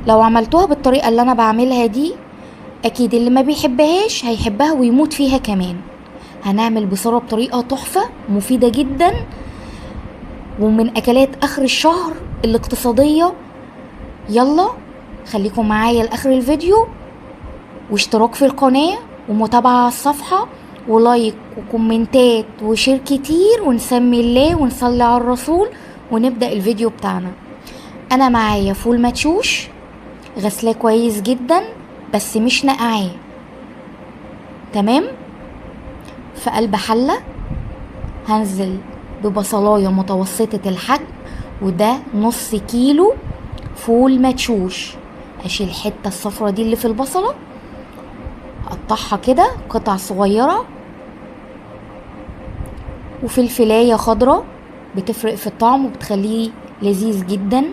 لو عملتوها بالطريقة اللي انا بعملها دي اكيد اللي ما بيحبهاش هيحبها ويموت فيها كمان. هنعمل بصارة بطريقة تحفة مفيدة جدا ومن اكلات اخر الشهر الاقتصادية. يلا خليكم معايا لاخر الفيديو، واشتراك في القناة ومتابعة على الصفحة و like وكومنتات و share كتير، ونسمي الله ونصلي على الرسول ونبدأ الفيديو بتاعنا. انا معايا فول مدشوش غسلاه كويس جدا بس مش نقعاه، تمام؟ في قلب حلة هنزل ببصلاية متوسطة الحجم، وده نص كيلو فول مدشوش. اشيل الحتة الصفرة دي اللي في البصلة، اقطعها كده قطع صغيرة، وفلفلاية خضرة بتفرق في الطعم وبتخليه لذيذ جدا.